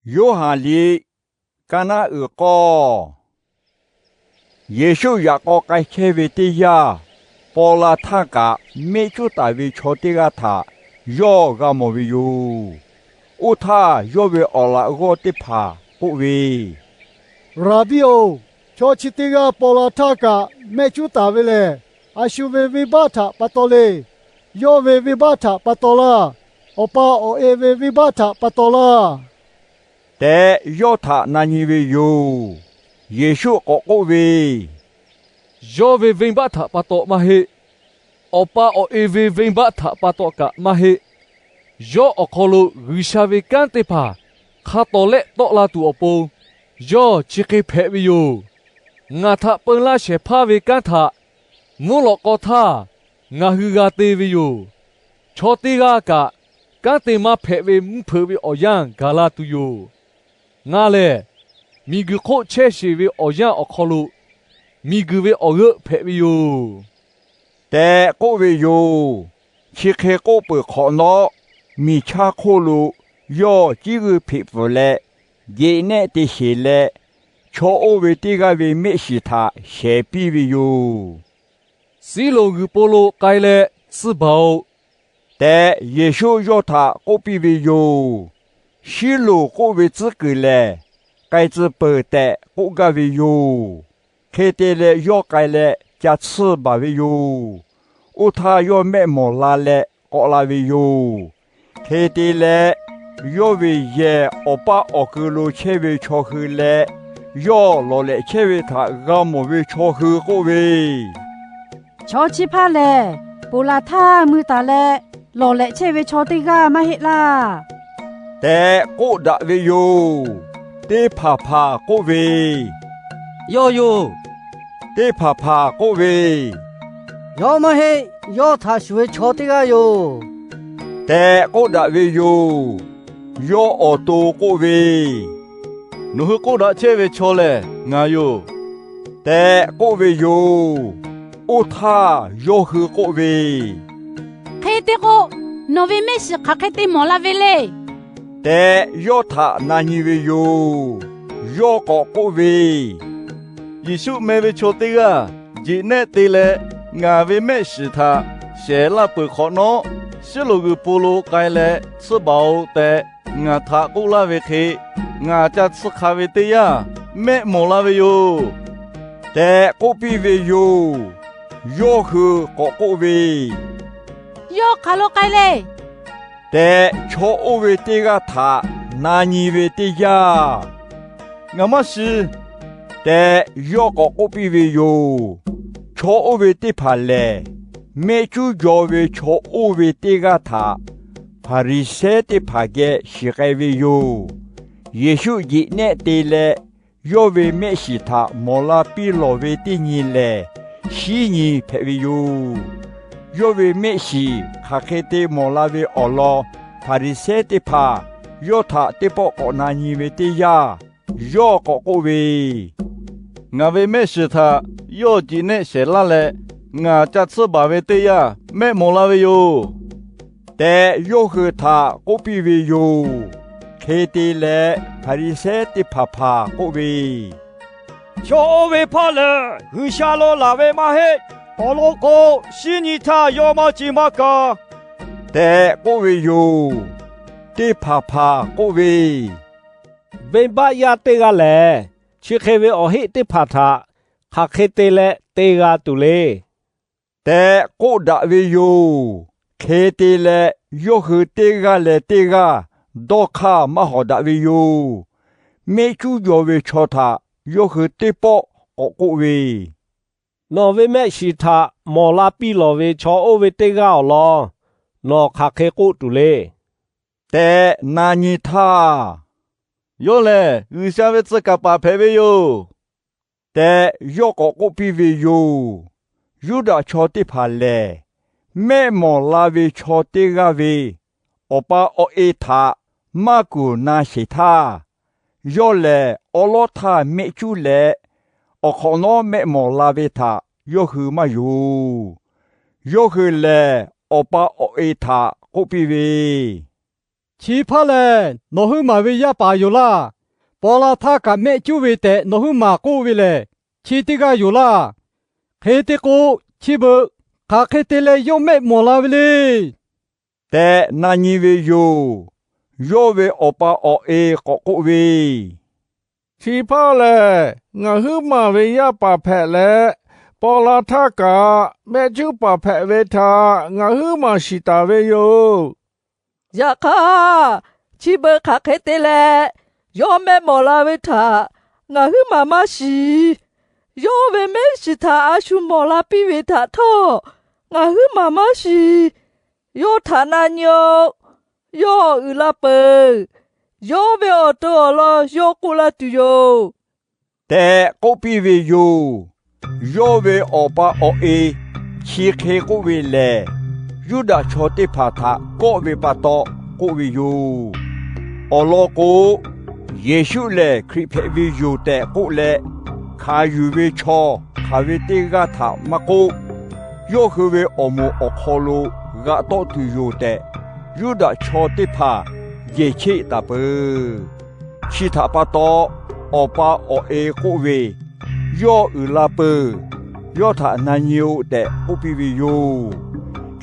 Yoˇhanˬ liꞈ Kaˍnaˆ uiˍ k'awˇ. Yeˍsuˆ yaꞈ k'aw k'ai chehˇ ve teˇ yanˇ, paw la htaˇ kaꞈ mehˆ cuˉ taˍ ve chaw teˇ g'aˇ htaꞈ yawˇ g'a mawˬ ve yoˬ. Oˇ htaˇ, yawˇ ve awˬ laꞈ g'awˇ teˇ hpaˍ k'oˆ ve, Raˍbiˆ-oˬ, chaw chi teˇ g'aˇ paw la htaˇ kaꞈ mehˆ cuˉ taˍ ve lehˬ, a shu ve venˇbaˆ htaꞈ pa taw le. Yawˇ ve venˇbaˆ htaꞈ pa taw laˇ. Awˬ pa awˬ e ve venˇbaˆ htaꞈ pa taw laˇ tehꞈ, yawˇ htaꞈ na nyi ve yoˬ. Yeˍsuˆ k'awꞈ k'oˆ ve, Yawˇ ve venˇbaˆ htaꞈ pa taw maˇ heˆ. Awˬ pa awˬ e ve venˇbaˆ htaꞈ pa taw kaꞈ maˇ heˆ. Yawˇ awˬ hk'aw lo G'uiˬsha ve kanˉ teˇ hpaˍ hk'a tawˍ lehˆ tawˆ la tuˬ awˬ pon, yawˇ chi hk'e hpehꞈ ve yoˬ. Ngaˬ htaꞈ peu laˇ shehˍ hpaˇ ve kanˉ htaꞈ mvuhˇ lawꞈ k'aw htaˇ ngaˬ hui g'a te ve yoˬ. Chaw teˇ g'aˇ kaꞈ kanˉ te maˇ hpehꞈ ve mvuhˇ hpeuꞈ ve awˬ yanˇ gaˬ la tuˬ yoˬ. Ngaˬ lehˬ, miˬguiˬ hk'oˆ chehˇ sheˍ ve awˬ yanˇ awˬ hk'aw lo miˬguiˬ ve awˬ g'euˆ hpehꞈ ve yoˬ tehꞈ k'oˆ ve yoˬ. Chi hk'e k'oˆ peuˬ hk'awꞈ nawˉ, miˬ chaˇ hk'oˆ lo yawˇ ciˉ g'uiˇ hpeꞈ pfuhˍ leh, jeꞈ nehˆ te sheˬ leh, chaw oˇ ve teˇ g'aˇ ve mehˆ shiˍ htaꞈ shehˍ piˇ ve yoˬ. Siˉloˍ g'uiˬ po lo k'ai leh tsuhˇ baˬ-oꞈ tehꞈ, Yeˍsuˆ yawˇ htaꞈ k'oˆ piˇ ve yoˬ. Siˉloˍ k'oˆ ve tcuhˉ kuiˬ lehˬ, K'ai tcuh peuˬ tehꞈ k'oˆ gaˇ ve yoˬ. Hk'e te leh, yawˇ k'ai leh ca tsuhˇ baˬ ve yoˬ. Oˇ htaˇ, yawˇ mehˆ mawˬ la leh k'awꞈ la ve yoˬ. Hk'e te leh, yawˇ ve yehˬ awˬ paˇ awˬ kui lo chehˇ ve chaw hui leh, yawˇ lawˬ lehꞈ chehˇ ve htaꞈ g'a mawˬ ve chaw hui k'oˆ ve, Chaw chi hpaˇ lehˬ, ponˬ laˬ htaˇ mui taˍ leh lawˬ lehꞈ chehˇ ve chaw teˇ g'aˇ maˇ heˆ laˇ tehꞈ k'oˆ daꞈ ve yoˬ. Teˇ hpaˍ hpaˍ k'oˆ ve, Yawˇ yoˬ. Teˇ hpaˍ hpaˍ k'oˆ ve, Yawˇ maˇ heˆ. Yawˇ htaꞈ shuˍ ve chaw teˇ g'aˇ yoˬ tehꞈ k'oˆ daꞈ ve yoˬ. Yawˇ awˬ to k'oˆ ve, Nawˬ hui k'oˆ daꞈ chehˇ ve chaw lehˬ ngaˬ yoˬ tehꞈ k'oˆ ve yoˬ. Oˇ htaˇ yawˇ hui k'oˆ ve, Hk'e te k'o, nawˬ ve mehˆ shiˍ hk'aˬ hk'e te mawˬ la ve le tehꞈ yawˇ htaꞈ na nyi ve yoˬ. Yawˇ k'awꞈ k'oˆ ve, Yeˍsuˆ meh ve chaw teˇ g'aˇ jeꞈ nehˆ te leh ngaˬ ve mehˆ shiˍ htaꞈ shehˍ laˇ peuˬ hk'awꞈ nawˉ, Siˉloˍ g'uiˬ po lo k'ai leh tsuhˇ baˬ-oꞈ tehꞈ ngaˬ htaꞈ k'oˆ laˇ ve hk'e, ngaˬ ca tsuhˇ hk'a ve teˇ yanˇ mehˆ mawˬ la ve yoˬ tehꞈ k'oˆ piˇ ve yoˬ. Yawˇ hui k'awꞈ k'oˆ ve, Yawˇ hk'aˬ lo k'ai le tehꞈ, chaw oˇ ve teˇ g'aˇ htaꞈ na nyi ve teˇ yanˇ, Ngaˬ maˇ shiˍ tehꞈ yawˇ k'awꞈ k'oˆ piˇ ve yoˬ. Chaw oˇ ve teˇ hpaˍ lehˬ, mehˆ cuˉ jaw ve chaw oˇ ve teˇ g'aˇ htaꞈ Hpaˍriˍsehˇ teˇ hpaˍ geh shiˍ k'ai ve yoˬ. Yeˍsuˆ jeꞈ nehˆ te leh, yawˇ ve mehˆ shiˍ htaꞈ mawˬ la piˇ lawˬ ve teˇ nyi lehˬ, shinˉ nyi hpehꞈ ve yoˬ. Yawˇ ve mehˆ shiˍ hk'aˬ hk'e te mawˬ la ve awˬ lawn Hpaˍriˍsehˇ teˇ hpaˍ yawˇ htaꞈ teˇ pawˆ k'awꞈ na nyi ve teˇ yanˇ, yawˇ k'awꞈ k'oˆ ve, Ngaˬ ve mehˆ shiˍ htaꞈ yawˇ jeꞈ nehˆ shehˍ laˇ leh, ngaˬ ca tsuhˇ baˬ ve teˇ yanˇ mehˆ mawˬ la ve yoˬ tehꞈ, yawˇ hui htaꞈ k'oˆ piˇ ve yoˬ. Hk'e te leh, Hpaˍriˍsehˇ teˇ hpaˍ hpaˍ k'oˆ ve, Chaw oˇ ve hpaˇ lehˬ, G'uiˬsha lo laˬ ve maˇ heˆ. Awˬ lawn k'o, shinˉ nyi htaˇ yawˇ maˇ ce maˇ ka tehꞈ k'oˆ ve yoˬ. Teˇ hpaˍ hpaˍ k'oˆ ve, Venˇbaˆ yaˇ teˇ g'aˇ lehˬ, chi hk'e ve awˬ heˆ teˇ hpaˍ htaꞈ hk'aˬ hk'e te leh te g'a tuˬ le tehꞈ k'oˆ daꞈ ve yoˬ. Hk'e te leh, yawˇ hui teˇ g'aˇ leh teˇ g'aˇ dawˇ hk'aˇ maˇ hawˍ daꞈ ve yoˬ. Mehˆ cuˉ jaw ve chaw htaꞈ yawˇ hui teˇ pawˆ k'awꞈ k'oˆ ve, Nawˬ ve mehˆ shiˍ htaꞈ mawˬ la piˇ lawˬ ve chaw oˇ ve teˇ g'aˇ awˬ lawn nawˬ hk'aˬ hk'e k'oˆ tuˬ le tehꞈ na nyi htaˇ, Yawˇ lehˬ, G'uiˬsha ve tcuh kaˍ paˍ hpehꞈ ve yoˬ tehꞈ yawˇ k'awꞈ k'oˆ piˇ ve yoˬ. Yuˇdaꞈ chaw teˇ hpaˍ lehˬ, mehˆ mawˬ la ve chaw teˇ g'aˇ ve awˬ pa awˬ e htaꞈ maˇ kuˬ na sheˍ htaˇ, yawˇ lehˬ awˉ lawˉ htaˇ mehˆ cuˉ leh, awˬ hk'awꞈ nawˉ mehˆ mawˬ la ve htaꞈ yawˇ hui maˇ yonˍ. Yawˇ hui lehˬ, awˬ pa awˬ e htaꞈ k'oˆ piˇ ve, Chi hpaˇ lehˬ, nawˬ huiˉ maˬ ve yaˇ paˍ yoˬ laˇ. Paw la htaˇ kaꞈ mehˆ cuˉ ve tehꞈ nawˬ huiˉ maˬ k'oˆ ve lehˬ, chi teˇ g'aˇ yoˬ laˇ. Hk'e te k'o, chi beuꞈ hk'aˬ hk'e te leh yawˇ mehˆ mawˬ la ve le tehꞈ na nyi ve yoˬ. Yawˇ ve awˬ pa awˬ e k'awꞈ k'oˆ ve, Chi hpaˇ lehˬ, ngaˬ huiˉ maˬ ve yaˇ paˍ hpehꞈ leh, paw la htaˇ kaꞈ mehˆ cuˉ paˍ hpehꞈ ve htaꞈ ngaˬ huiˉ maˬ shiˍ taˍ ve yoˬ. Yaꞈ hk'aˇ, chi beuꞈ hk'aˬ hk'e te leh yawˇ mehˆ mawˬ la ve htaꞈ ngaˬ huiˉ maˬ maˇ shiˍ. Yawˇ ve mehˆ shiˍ htaꞈ a shu mawˬ la piˇ ve htaꞈ htawˇ, ngaˬ huiˉ maˬ maˇ shiˍ. Yawˇ htaꞈ na nyi-o. Yawˇ uiˍ la peuˬ. Yawˇ ve awˬ to awˬ lawn yawˇ k'oˆ laˇ tuˬ yoˬ tehꞈ k'oˆ piˇ ve yoˬ. Yawˇ ve awˬ pa awˬ e chi hk'e k'oˆ ve lehˬ, Yuˇdaꞈ chaw teˇ hpaˍ htaꞈ kawˆ ve pa taw k'oˆ ve yoˬ. Awˬ lawn k'o, Yeˍsuˆ lehˬ Hkriꞈ hpehꞈ ve yoˬ tehꞈ k'oˆ leh, hkanˍ yuˬ ve chaw hk'aˬ ve teˇ g'aˇ htaꞈ maˇ k'oˆ, yawˇ hui ve awˬ moˍ awˬ hk'aw lo g'aꞈ tawˆ tuˬ yoˬ tehꞈ, Yuˇdaꞈ chaw teˇ hpaˍ jehˬ cheˆ taˍ peuˬ. Chi htaꞈ pa taw, awˬ pa awˬ e k'oˆ ve, Yawˇ uiˍ la peuˬ. Yawˇ htaꞈ na nyi-o tehꞈ k'oˆ piˇ ve yoˬ.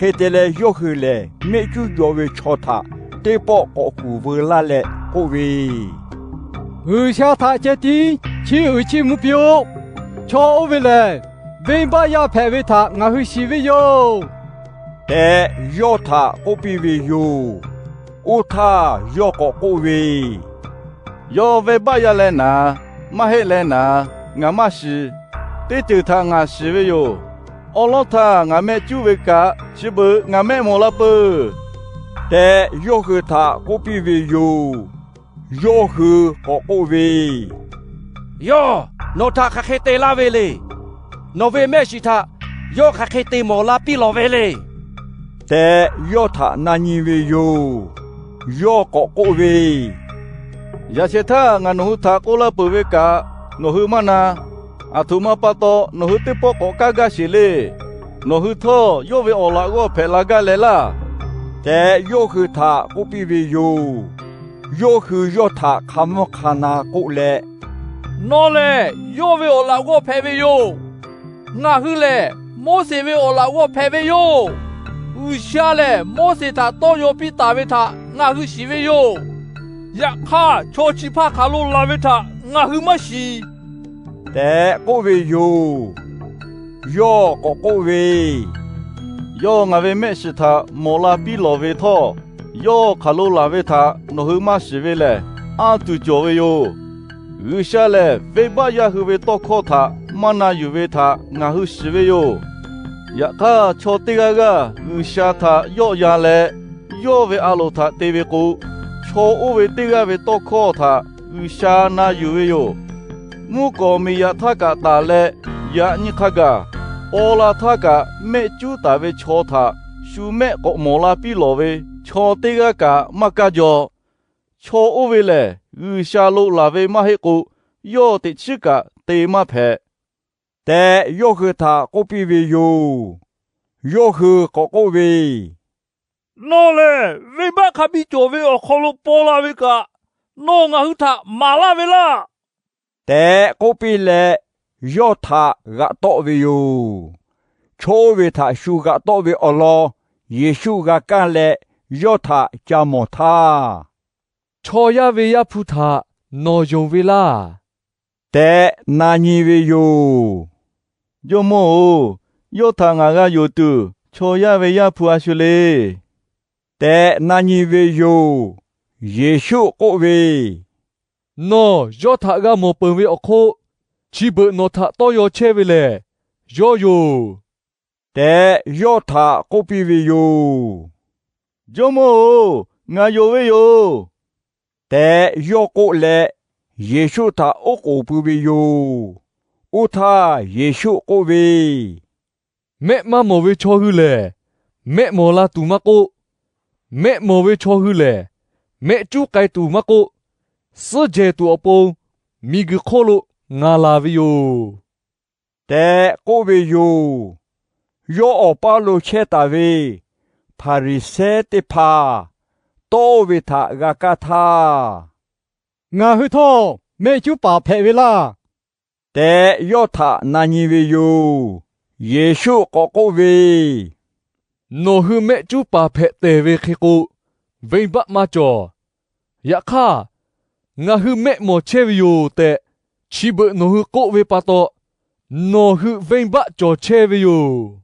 Hk'e te leh, yawˇ hui lehˬ mehˆ cuˉ jaw ve chaw htaꞈ teˇ pawˆ k'awꞈ kuˬ veu laˇ leh k'oˆ ve, G'uiˬsha htaꞈ ceh tiˉ chiˇ uiˍ chiˇ mvuh piˇ-oˆ. Chaw oˇ ve lehˬ, venˇbaˆ yaˇ hpehꞈ ve htaꞈ ngaˬ hui shiˍ ve yoˬ tehꞈ yawˇ htaꞈ k'oˆ piˇ ve yoˬ. Oˇ htaˇ yawˇ k'awꞈ k'oˆ ve, Yawˇ venˇbaˆ yaˇ leh naˍ, maˇ heˆ leh naˍ, ngaˬ maˇ shiˍ. Teˇ ceuˬ htaꞈ ngaˬ shiˍ ve yoˬ. Awˉ lawˉ htaˇ ngaˬ mehˆ cuˉ ve kaꞈ, chi beuꞈ ngaˬ mehˆ mawˬ la peuˬ tehꞈ, yawˇ hui htaꞈ k'oˆ piˇ ve yoˬ. Yawˇ hui k'awꞈ k'oˆ ve, Yawˇ nawˬ htaꞈ hk'aˬ hk'e te laˇ ve le. Nawˬ ve mehˆ shiˍ htaꞈ yawˇ hk'aˬ hk'e te mawˬ la piˇ lawˬ ve le tehꞈ, yawˇ htaꞈ na nyi ve yoˬ. Yawˇ k'awꞈ k'oˆ ve, Yaꞈ sheh htaˇ ngaˬ nawˬ hui htaꞈ k'oˆ laˇ peuˬ ve kaꞈ, nawˬ hui maˇ na. Aˬ htoꞈ ma pa taw nawˬ hui teˇ pawˆ k'awꞈ kaˇ gaˇ sheˍ le. Nawˬ hui htawˇ yawˇ ve awˬ laꞈ g'awˇ hpehꞈ la gaˇ leh laˇ tehꞈ, yawˇ hui htaꞈ k'oˆ piˇ ve yoˬ. Yawˇ hui yawˇ htaꞈ hk'a mvuhˇ hk'a na k'oˆ leh, Nawˬ lehˬ yawˇ ve awˬ laꞈ g'awˇ hpehꞈ ve yoˬ. Ngaˬ hui lehˬ Moˉseˍ ve awˬ laꞈ g'awˇ hpehꞈ ve yoˬ. G'uiˬsha lehˬ Moˉseˍ htaꞈ tawˇ yaw piˇ taˍ ve htaꞈ ngaˬ hui shiˍ ve yoˬ. Yaꞈ hk'aˇ, chaw chi hpaˇ hk'aˬ lo laˬ ve htaꞈ ngaˬ hui maˇ shiˍ tehꞈ k'oˆ ve yoˬ. Yawˇ k'awꞈ k'oˆ ve, Yawˇ ngaˬ ve mehˆ shiˍ htaꞈ mawˬ la piˇ lawˬ ve htawˇ, yawˇ hk'aˬ lo laˬ ve htaꞈ nawˬ hui maˇ shiˍ ve lehˬ, anˇ tuˬ cawˬ ve yoˬ. G'uiˬsha lehˬ venˇbaˆ yaˇ hui ve tawˇ hkawˇ htaꞈ maˇ na yuˬ ve htaꞈ ngaˬ hui shiˍ ve yoˬ. Yaꞈ hk'aˇ, chaw teˇ g'aˇ g'aˇ G'uiˬsha htaꞈ yawˆ yan leh, yawˇ ve a loˍ htaꞈ te ve k'o, chaw oˇ ve teˇ g'aˇ ve tawˇ hkawˇ htaꞈ G'uiˬsha na yuˬ ve yoˬ. Mvuhˇ kawˍ miˬ yaꞈ htaˇ kaꞈ taˍ leh, yaꞈ nyi hk'a gaˬ paw la htaˇ kaꞈ mehˆ cuˉ taˍ ve chaw htaꞈ shu mehˆ k'awꞈ mawˬ la piˇ lawˬ ve chaw teˇ g'aˇ kaꞈ maˇ kaˇ jaw. Chaw oˇ ve lehˬ, G'uiˬsha lo laˬ ve maˇ heˆ k'o, yawˇ teꞈ chiˉ kaꞈ te maˇ hpehꞈ tehꞈ, yawˇ hui htaꞈ k'oˆ piˇ ve yoˬ. Yawˇ hui k'awꞈ k'oˆ ve, Nawˬ lehˬ venˇbaˆ hk'a biˇ cawˬ ve awˬ hk'aw lo paw la ve kaꞈ, nawˬ ngaˬ hui htaꞈ maˍ laˇ ve laˇ tehꞈ k'oˆ piˇ leh, yawˇ htaꞈ g'aꞈ tawˆ ve yoˬ. Chaw oˇ ve htaꞈ shu g'aꞈ tawˆ ve awˬ lawn Yeˍsuˆ g'a kaˇ leh, yawˇ htaꞈ ca mawˬ htaˇ, Chaw yaˇ ve Yaˇ hpu htaꞈ nawˬ yonˍ ve laˇ tehꞈ na nyi ve yoˬ. Jawˇmawˇ-oˬ, yawˇ htaꞈ ngaˬ g'a yonˍ tuˬ, chaw yaˇ ve Yaˇ hpu a shu le tehꞈ na nyi ve yoˬ. Yeˍsuˆ k'oˆ ve, Nawˬ yawˇ htaꞈ g'a mawˬ peuˬ ve awˬ hk'oˆ, chi beuꞈ nawˬ htaꞈ tawˇ yaw chehˇ ve lehˬ, yawˇ yoˬ tehꞈ yawˇ htaꞈ k'oˆ piˇ ve yoˬ. Jawˇmawˇ-oˬ, ngaˬ yonˍ ve yoˬ tehꞈ yawˇ k'oˆ leh, Yeˍsuˆ htaꞈ oˉ k'oˍ pui ve yoˬ. Oˇ htaˇ Yeˍsuˆ k'oˆ ve, Mehˆ maˇ mawˬ ve chaw hui lehˬ, mehˆ mawˬ la tuˬ maˇ k'oˆ, mehˆ mawˬ ve chaw hui lehˬ, mehˆ cuˉ k'ai tuˬ maˇ k'oˆ, suhˉ jehˬ tuˬ awˬ pon miˬguiˬ hk'oˆ lo ngaˬ laˬ ve yoˬ tehꞈ k'oˆ ve yoˬ. Yawˇ awˬ paˇ lo chehˇ taˍ ve Hpaˍriˍsehˇ teˇ hpaˍ tawˇ ve htaꞈ g'a kaˇ htaˇ, Ngaˬ hui htawˇ mehˆ cuˉ paˍ hpehꞈ ve laˇ tehꞈ yawˇ htaꞈ na nyi ve yoˬ. Yeˍsuˆ k'awꞈ k'oˆ ve, Nawˬ hui mehˆ cuˉ paˍ hpehꞈ tehˬ ve hk'e k'o, venˇbaˆ maˇ cawˬ. Yaꞈ hk'aˇ, Ngaˬ hui mehˆ mawˬ chehˇ ve yoˬ tehꞈ, chi beuꞈ nawˬ hui k'oˆ ve pa taw, nawˬ hui venˇbaˆ cawˬ chehˇ ve yoˬ.